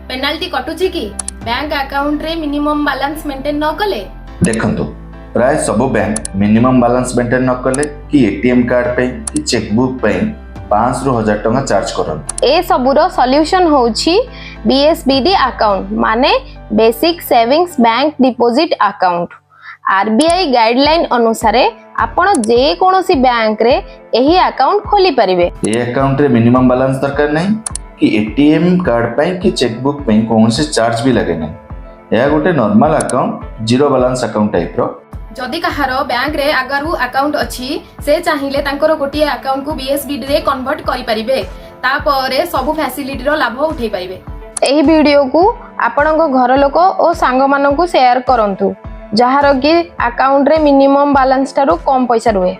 Penalty କଟୁଛି କି bank ଆକାଉଣ୍ଟରେ ମିନିମମ୍ ବାଲାନ୍ସ ମେଣ୍ଟେନ୍ ନ କଲେ? ଦେଖନ୍ତୁ, ପ୍ରାୟ ସବୁ ବ୍ୟାଙ୍କ ମିନିମମ୍ ବାଲାନ୍ସ ମେଣ୍ଟେନ୍ ନ କଲେ କି ଏଟିଏମ୍ କାର୍ଡ ପାଇଁ କି ଚେକବୁକ୍ ପାଇଁ 500ରୁ 1000 ଟଙ୍କା ଚାର୍ଜ କରନ୍ତି। ଏ ସବୁର ସଲ୍ୟୁସନ ହେଉଛି ବିଏସବିଡି ଆକାଉଣ୍ଟ, ମାନେ basic savings bank deposit account. RBI guideline ଅନୁସାରେ ଆପଣ ଯେକୌଣସି ବ୍ୟାଙ୍କରେ ଏହି ଆକାଉଣ୍ଟ ଖୋଲିପାରିବେ। ଏ ଆକାଉଣ୍ଟରେ ମିନିମମ୍ ବାଲାନ୍ସ ଦରକାର ନାହିଁ କି ଏଟିଏମ୍ କାର୍ଡ ପାଇଁ କି ଚେକବୁକ୍ ପାଇଁ କୌଣସି ଚାର୍ଜ ବି ଲାଗେ ନାହିଁ। ଏହା ଗୋଟେ normal account, zero balance account ଟାଇପ୍ର। ଯଦି କାହାର ବ୍ୟାଙ୍କରେ ଆଗରୁ ଆକାଉଣ୍ଟ ଅଛି, ସେ ଚାହିଁଲେ ତାଙ୍କର ଗୋଟିଏ ଆକାଉଣ୍ଟକୁ ବିଏସବିଡି ରେ କନଭର୍ଟ କରିପାରିବେ। ତାପରେ ସବୁ ଫ୍ୟାସିଲିଟିର ଲାଭ ଉଠେଇ ପାରିବେ। ଏହି ଭିଡ଼ିଓକୁ ଆପଣଙ୍କ ଘର ଲୋକ ଓ ସାଙ୍ଗମାନଙ୍କୁ ସେୟାର କରନ୍ତୁ, ଯାହାର କି ଆକାଉଣ୍ଟରେ ମିନିମମ୍ ବାଲାନ୍ସ ଠାରୁ କମ୍ ପଇସା ରୁହେ।